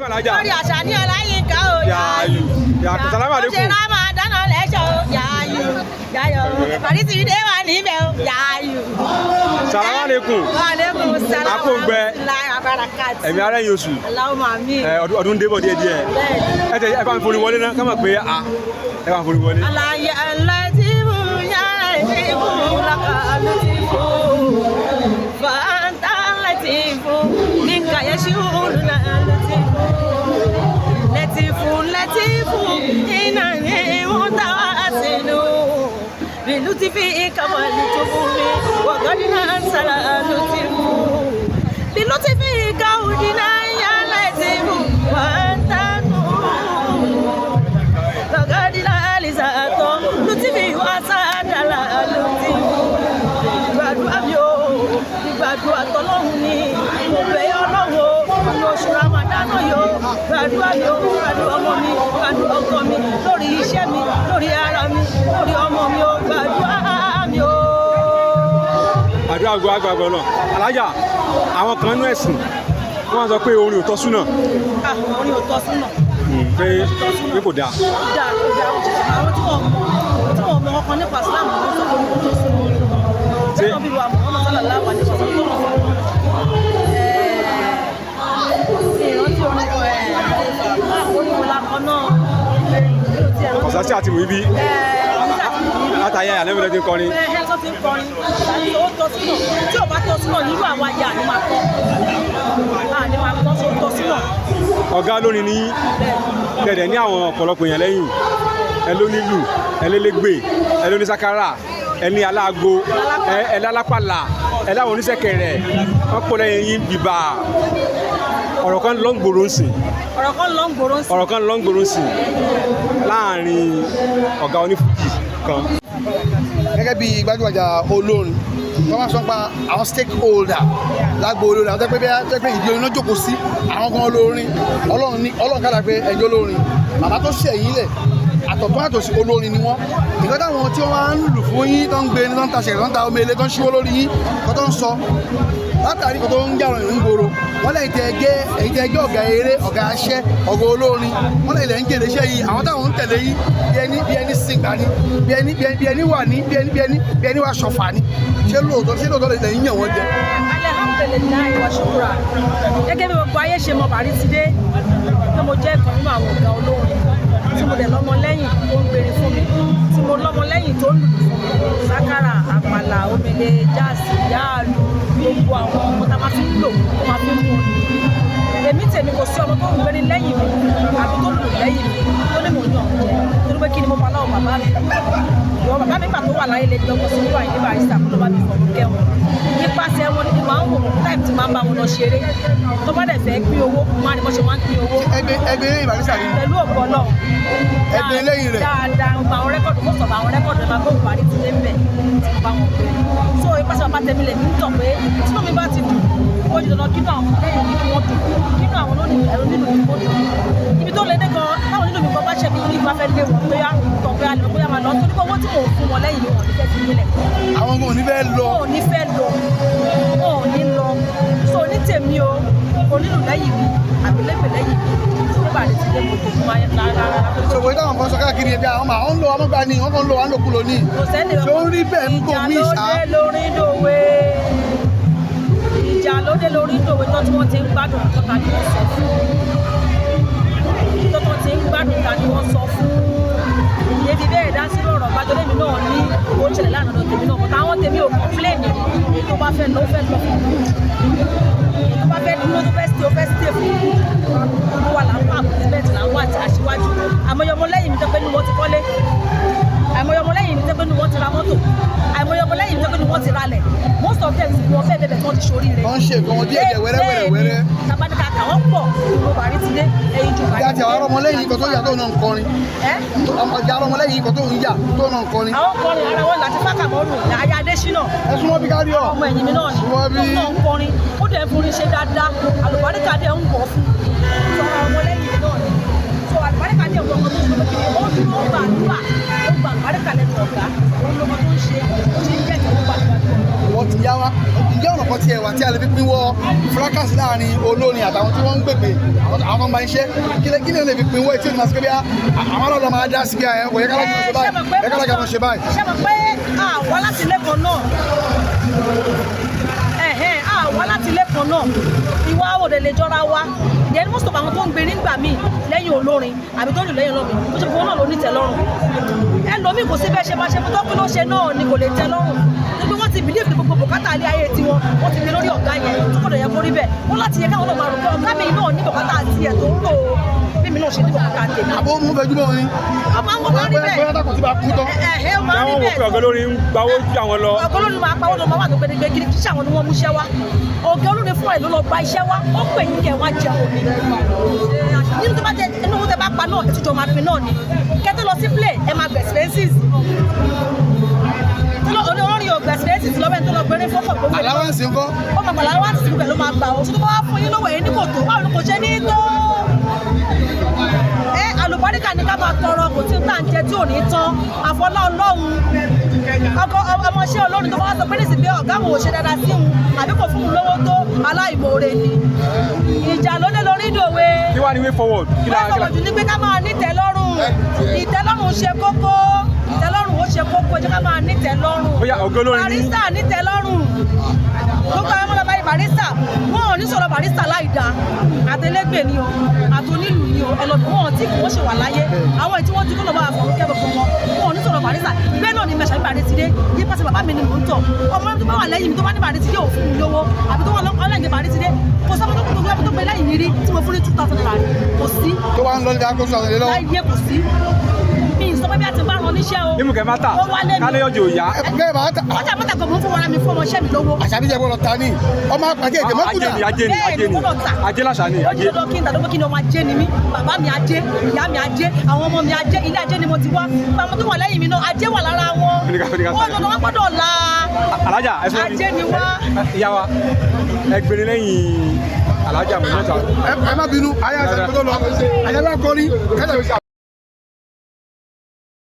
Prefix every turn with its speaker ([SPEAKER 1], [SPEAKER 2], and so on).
[SPEAKER 1] Alájà.
[SPEAKER 2] Lórí àṣà ní ọláyínká o.
[SPEAKER 1] Yaayu. Yaayu. Salamu alaikum.
[SPEAKER 2] Ó ṣe Ramadana lẹ́ṣọ̀ o. Yaayu. Yaayu. Bàrí ti dé wà níbẹ̀ o. Yaayu.
[SPEAKER 1] Salamu alaikum.
[SPEAKER 2] Wa alaikum salam.
[SPEAKER 1] Akóngbẹ.
[SPEAKER 2] Láyé abarakati.
[SPEAKER 1] Ẹ̀mí ara ẹ̀yìn oṣù.
[SPEAKER 2] Allahumma amin.
[SPEAKER 1] Ẹ ọdún débọ̀ díẹ̀ díẹ̀.
[SPEAKER 2] Bẹ́ẹ̀ni.
[SPEAKER 1] Ẹ tẹ ẹ bá ń forí wọlé náà ká mọ̀ pé a ẹ bá ń forí wọlé.
[SPEAKER 2] Alaye alatifu ya latifu laka latifu fanta latifu minka yashuluna latifu latifu latifu ina ni mutawasilu bilutifi kama lutufumi wakadina ansala lutifu bilutifi kaudina ya latifu wanta nur lọ́gọ́dínlá àlìsàtọ̀ lùtìfì wá sádàlà lùtìfì. Gbàdúrà mi o, ìgbàdúrà tọlọ́hun ni mo bẹ̀ ẹ́ Ọlọ́run o, nínú oṣù Ramadana yìí o, gbàdúrà mi o, gbàdúrà ọmọ mi, gbàdúrà ọkọ mi, lórí iṣẹ́ mi, lórí ara mi, lórí ọmọ mi o, gbàdúrà mi o.
[SPEAKER 1] Àdúrà gbọ́ àgbàgbọ́ náà. Alájà, àwọn kan nú ẹ̀sìn wọ́n sọ pé orin ò tọ́ súnà.
[SPEAKER 2] Ah, orin ò tọ́ súnà.
[SPEAKER 1] Pé kò dáa.
[SPEAKER 2] Dáa, ó dáa, ó ṣe àwọn tí wọ́n mọ̀ ọkàn nípa Islam ló sọ pé orin ò tọ́ súnà.
[SPEAKER 1] Ṣé-
[SPEAKER 2] Bẹ́ẹ̀ bí wàá Muhammad sallallahu alaihi wasallam tó mọ̀ ìrántí orin orin wo la kọ náà?
[SPEAKER 1] Ọ̀sán sí àti wíbí látàyè àlẹ́ ti ń kọrin.
[SPEAKER 2] Ẹ tó ti ń kọrin tàbí ó tọ́ sínú, tí ò bá tọ́ sínú nírú àwọn ayé àní máa kọ́, àní máa kọ́ tó tọ́ sínú.
[SPEAKER 1] Ọ̀gá lórin ní tẹ̀dẹ̀ ní àwọn ọ̀pọ̀lọpọ̀ èèyàn lẹ́yìn. Ẹ ló nílù, ẹ lélégbè, ẹ ló ní sákárà, ẹ ní aláago, ẹ lálápàlà, ẹ láwọn oníṣẹ̀kẹ̀rẹ̀ wọ́n pọ̀ lẹ́yìn yín bìbà. Ọ̀rọ̀ kan ló ń gbòòrò ń sìn.
[SPEAKER 2] Ọ̀rọ̀ kan ló ń gbòòrò sí.
[SPEAKER 1] Ọ̀rọ̀ kan ló ń gbòòrò ń sìn láàrin ọ̀gá onífújì kan.
[SPEAKER 3] Gẹ́gẹ́ bí gbajúgbajà olórin, wọ́n máa sọ pa àwọn stakeholder lágbo olórin, àwọn tẹ́pẹ́ bí tẹ́pẹ́ ìdí orin náà jókòó sí, àwọn kan olórin. Ọlọ́run ní Ọlọ́run kádà pé ẹjọ́ olórin bàbá tó ṣẹ̀yìn lẹ̀ àtọ̀tún àtòsí olórin ni wọ́n. Nǹkan táwọn tí wọ́n á ń lù fún yín, tó ń gbé ní, tó ń taṣẹ̀, tó ń ta omele, tó ń ṣíwó lórí yín, kó tó ń sọ látàrí kó tó ń jà ròyìn ń gbòòrò, wọ́n lẹ́yìn tẹ́ ẹgẹ́, ẹ̀yin tẹ́ ẹgẹ́ ọ̀gá eré, ọ̀gá aṣẹ́, ọ̀gá olórin, wọ́n lẹ́yìn lẹ́ ń jèrè iṣẹ́ yìí. Àwọn táwọn ń tẹ̀lé yín bí ẹni sìngbà ni, bí ẹni wà ní bí ẹni wà ṣọ̀fà ni. Ṣé lóòótọ́ lẹ́yìn yàn wọ́n jẹ?
[SPEAKER 2] Alhamdulillahi wa shukura. Gẹ́gẹ́ bí gbogbo ayé ṣe mọ Bàrí ti dé pé mo jẹ́ ìkan nínú àwọn ọ̀gá olórin, tí mo dẹ̀ lọ́mọ lẹ́yìn tó ń gbèrè fún mi, tí mo lọ́mọ lẹ́yìn tó ń lùlù fún mi, sákàrà, àpàlà, omele, jazz, yáàlú, gbogbo àwọn ọmọ tá a máa fi ń lò tó máa fi ń mú un. Èmi tèmi, kò sí ọmọ tó ń gbérí lẹ́yìn mi àbí tó lùlù lẹ́yìn mi tó ní mò ń yàn jẹ, torí pé kí ni mo pa láwọn bàbá mi. Ìwọ bàbá mi gbà tó wà láyé lè di ọkọ sí níwà ní Barrister, kó ló bá mi fọ̀rọ̀ kẹ́wọn nípasẹ̀ wọn ni màá ń wò wọ́n táìpù tí máa ń bá wọn lọ ṣeré. Tó bá dẹ̀ fẹ́ pín owó, máa ní bọ́ ṣe máa ń pín owó.
[SPEAKER 3] Ẹgbẹ́ lẹ́yìn Barrister ni?
[SPEAKER 2] Pẹ̀lú ògbọ́ Ọlọ́run.
[SPEAKER 3] Ẹgbẹ́ lẹ́yìn rẹ̀.
[SPEAKER 2] Dáadáa. Gbogbo àwọn record, most of àwọn record ẹ̀ máa gbóhùn Bàrí ti lé ń bẹ̀ tí mo bá wọn pè. So ipasẹ̀ bàbá tẹ̀mí lèmi ń tọ̀ pé tí mi bá ti dùn, ó di dandan kínú àwọn lẹ́yìn mi kí wọ́n dùn, kínú àwọn lónìí ẹ̀rọ nínú mi kó dùn. Ibi tó lé dé gan, táwọn nínú mi gan bá ṣẹ̀ mí kí n bá fẹ́ lé wọn bóyá tọ̀ pé alẹ́ bóyá máa lọ, torí pé owó tí mò ń fún wọn lẹ́yìn mi, wọn ò ní fẹ́ fi mí lẹ̀.
[SPEAKER 3] Àwọn kan ò ní fẹ́ lọ.
[SPEAKER 2] Wọn ò ní fẹ́ lọ, wọn ò ní lọ. So ní tèmi o, onílù lẹ́yìn mi àbí lẹ́gbẹ̀ẹ́ lẹ́yìn mi tí wọ́n bá lè ti dé mo tó fún wa rárá.
[SPEAKER 3] Ṣòwò táwọn kan sọ káàkiri ẹbí àwọn máa ń lo ọmọgbà ni wọ́n kàn ń lo wọn lòkulò ní.
[SPEAKER 2] Kò sẹ́ni.
[SPEAKER 3] Ṣé ó ń rí bẹ́ẹ̀ ń bò mí
[SPEAKER 2] Ìjà
[SPEAKER 3] ṣá?
[SPEAKER 2] ló dé lórí dòwe, ìjà ló dé lórí dòwe. Tó tí wọ́n ti ń gbádùn tó, ta ni wọ́n sọ fún? Tó ti ń gbádùn, ta ni wọ́n sọ fún? Ìyẹn fi bẹ́ẹ̀ dá sí ọ̀rọ̀ gbàjọ́ lèmi náà ní ó ṣẹlẹ̀ láàrin ọ̀dọ̀ tèmi náà, but àwọn tèmi ò complain. Èyí tó bá fẹ́ lọ, ó fẹ́ lọ fún good. Èyí tó bá fẹ́ dúró, tó fẹ́ stay, ó fẹ́ stay fún good. Gbogbo wa là ń wá àpòtẹ́bẹ̀tì, là ń wá àti aṣíwájú. Àmọ́ ọmọ lẹ́yìn mi tó pé ní wọ́n ti kọ́lé, àìmọye ọmọ lẹ́yìn mi tó pé ní wọ́n ti ra mọ́tò, àìmọye ọmọ lẹ́yìn mi tó pé ní wọ́n ti ralẹ̀. Most of them sì wọ́n fẹ́ bẹ̀bẹ̀ tí wọ́n ti ṣoríire.
[SPEAKER 3] Wọ́n ń ṣe nǹkan wọn díẹ̀ díẹ̀, wẹ́rẹ́ wẹ́rẹ́ wẹ́rẹ́.
[SPEAKER 2] Tabaníkà kà wọ́n pọ̀, mo Bàrí ti dé ẹyin ju Bàrí.
[SPEAKER 3] Bí a ti àwọn ọmọlẹ́yìn kan tó yà tó náà ń kọrin.
[SPEAKER 2] Ẹ́.
[SPEAKER 3] Ìjà ọmọlẹ́yìn kan tó ń yà tó náà ń kọrin.
[SPEAKER 2] Àwọn kọrin ara wọn láti fákàmọ́rù àyà Adésínà.
[SPEAKER 3] Ẹ súnmọ́ bí kárí ọ̀.
[SPEAKER 2] Ọmọ ẹ̀yìn mi náà ni.
[SPEAKER 3] Súnmọ́ bí.
[SPEAKER 2] Òun náà ń kọrin, ó dẹ̀ ń forin ṣe dáadáa, àlùbáríkà dẹ̀ ń wọ̀ fún sọ̀rọ̀. Ọmọ lẹ́yìn mi náà ni, so àlùbáríkà dẹ̀ wọ ọmọ tó ń ṣe lókè. Ó dúró, ó gbàdúrà, ó gba àlùbáríkà lẹ́nu ọ̀gá. Òun lọmọ tó ń ṣe, ó ṣe ń jẹ́ ìtẹ̀wọ́gbà níwájú Ọlọ́run.
[SPEAKER 3] Wọ́n ti yá wa. Ǹjẹ́ ọ̀nà kan tiẹ̀ wà tí a lè fi pínwọ́ fracas? balance láàrin olórin àtàwọn tí wọ́n ń gbègbè, àwọn tó ń bá ń ṣe, kí lè fi pinwọ́ etí ìmọ̀ sí pé bí àwọn ọlọ́dọ̀ máa dá sí bí ẹ kò yẹ kálákà máa ṣe báyìí, yẹ kálákà máa ṣe báyìí.
[SPEAKER 2] Ṣé mọ̀ pé àwa láti ilé kan náà, ẹ̀hẹ́n, àwa láti ilé kan náà, ìwà òde lè jọra wa. Then most of àwọn tó ń gbé nígbà míì lẹ́yìn olórin àbí tó ń lù lẹ́yìn olórin, ó ṣe fún wọn náà ló ní tẹ́lọ́rùn. Ẹlòmíì, kò sí bẹ́ẹ̀ ṣe máa ṣe fún tọ́kí ló ṣe náà ni kò lè tẹ́ lọ́rùn, níbi wọ́n ti believe ní gbogbo bùkátà ilé ayé tiwọn, wọ́n ti gbé lórí ọ̀gá yẹn tó kọ̀ yẹ kó rí bẹ́ẹ̀. Wọ́n láti yẹ káwọn náà máa rò pé ọ̀gá mi náà ní bùkátà tiẹ̀ tó ń rò ó, bí mi náà ṣe ní bùkátà tèmi.
[SPEAKER 3] Àbó mú fẹjúmọ́ ni.
[SPEAKER 2] Ọmọ àwọn máa ń rí bẹ́ẹ̀.
[SPEAKER 3] Bóyá takùn tí bá kú tán.
[SPEAKER 2] Ẹ̀hẹ́, ó máa ń rí
[SPEAKER 1] Táwọn wò
[SPEAKER 2] bẹ́ẹ̀.
[SPEAKER 1] pé ọ̀gá olórin ń gbawó ju àwọn lọ.
[SPEAKER 2] Ọ̀gá olórin máa pawó lọ, máa wà tó gbẹdẹgbẹ gidi, kí sàwọn ni wọ́n mú iṣẹ́ wá. Ọ̀gá olórin fún ẹ̀ ló lọ gba iṣẹ́ wá, ó pè yín kẹ́ wá jẹun ni. Nínú tó bá jẹ inú owó tẹ bá pa náà, ètùjọ máa pin náà ni. Kẹ́tọ́ lọ sí play, ẹ máa gbẹ̀ expenses. Olórin yóò gbẹ̀ expenses lọ́wọ́ ẹni tó lọ gbẹrẹ fọ́fọ̀ gbowó.
[SPEAKER 3] Allowance ńkọ́?
[SPEAKER 2] Ó máa gbà allowance tí gbogbo ẹ̀ ló máa gbà ó. Tó bá wá fún yín lówó, èyí ní kò tó, báwo ni kò ṣe ní tó? Ẹ àlùbáríkà ní ká máa tọrọ, kò tí ń tà ń jẹ tí ò ní tán. Àfọlá Ọlọ́run, ọkọ ọmọọṣẹ́ olórin tó bá wá sọ pé nísìnyí pé ọ̀gá òun ò ṣe dáadáa sí òun àbí kò fún òun lówó tó, aláìmoore ni. Ìjà ló lé lórí ìdòwe.
[SPEAKER 1] Kí wàá ní way forward? Kí la
[SPEAKER 2] Wọ́n
[SPEAKER 1] kí la
[SPEAKER 2] fọwọ́ jù ní pé ká máa nítẹ̀lọ́rùn. Ìtẹ́lọ́rùn ṣe kókó, ìtẹ́lọ́rùn ó ṣe kókó. Jẹ́ ká máa nítẹ̀lọ́rùn.
[SPEAKER 1] Bóyá ọ̀gá olórin ní-
[SPEAKER 2] Barrister nítẹ̀lọ́rùn, gbogbo àwọn ọmọlọmọ yìí, Barrister, wọn ò ní sọ̀rọ̀ Barrister láì dáa. Àtẹlẹgbẹ ni o, àtonílù ni o, ẹlọmọ wọn tí kò ṣe wà láyé, àwọn tí wọ́n ti kó lọ́wọ́ àfọwọ́ kẹ́ gbogbo wọn, wọn ò ní sọ̀rọ̀ Barrister. Bẹ́ẹ̀ náà ni mẹ̀ṣẹ̀ Bàrí ti dé yí pàṣẹ. Bàbá mi ni mò ń tọ̀. Ọmọ tó bá wà lẹ́yìn mi tó bá ní Bàrí ti dé ò fún mi lówó, àbí tó wà lọ́kọ́ Bàrí ti dé, kò sọ́mọ tó kù tó gbé lẹ́yìn mi rí tí mo fún ní ₦2,000 rí. Kò sí.
[SPEAKER 3] Tó wá ń lọ níta kó sọ àtẹlẹ lọ́wọ́.
[SPEAKER 2] Láyé, kò sí. Mi ì sọ pé bí a ti bá ran níṣẹ́ o.
[SPEAKER 1] Mímú kẹ́ má tà.
[SPEAKER 2] Ó wálé mi.
[SPEAKER 1] Kálẹ̀ yọjọ òyà.
[SPEAKER 3] Bẹ́ẹ̀ bá ta.
[SPEAKER 2] Ọjà mẹ́ta kan, mò ń fún wàrà mi fún ọmọọṣẹ́ mi lówó.
[SPEAKER 3] Àṣàbí jẹ́ bọ́lọ̀ ta ní ọmọ àpàtì èdè
[SPEAKER 1] Ajé
[SPEAKER 3] mọ́kúdà.
[SPEAKER 1] ni, ajé ni.
[SPEAKER 2] Bẹ́ẹ̀
[SPEAKER 1] Ajé
[SPEAKER 2] ni,
[SPEAKER 1] ni.
[SPEAKER 2] gbọ́dọ̀ tà.
[SPEAKER 1] Ajé làṣà ni.
[SPEAKER 2] Ó
[SPEAKER 1] Ajé.
[SPEAKER 2] di dandan kí n tàdó pé kí ni, ọmọ ajé ni mí. Bàbá mi ajé, ìyá mi ajé, àwọn ọmọ mi ajé, ilé ajé ni mo ti wá. Àwọn tó wà lẹ́yìn mi náà, ajé wà lára wọn.
[SPEAKER 1] Oníkà-
[SPEAKER 2] Ó dandan, wọn gbọ́dọ̀ la.
[SPEAKER 1] Alájà, ẹ sọ.
[SPEAKER 2] Ajé ni wá.
[SPEAKER 1] Ìyá wa, ẹ gbèrè lẹ́yìn alájà mọ̀ mẹ́ta.
[SPEAKER 3] Ẹ má bínú, ayé àṣà tó lọ àyàbá kọrin kájà.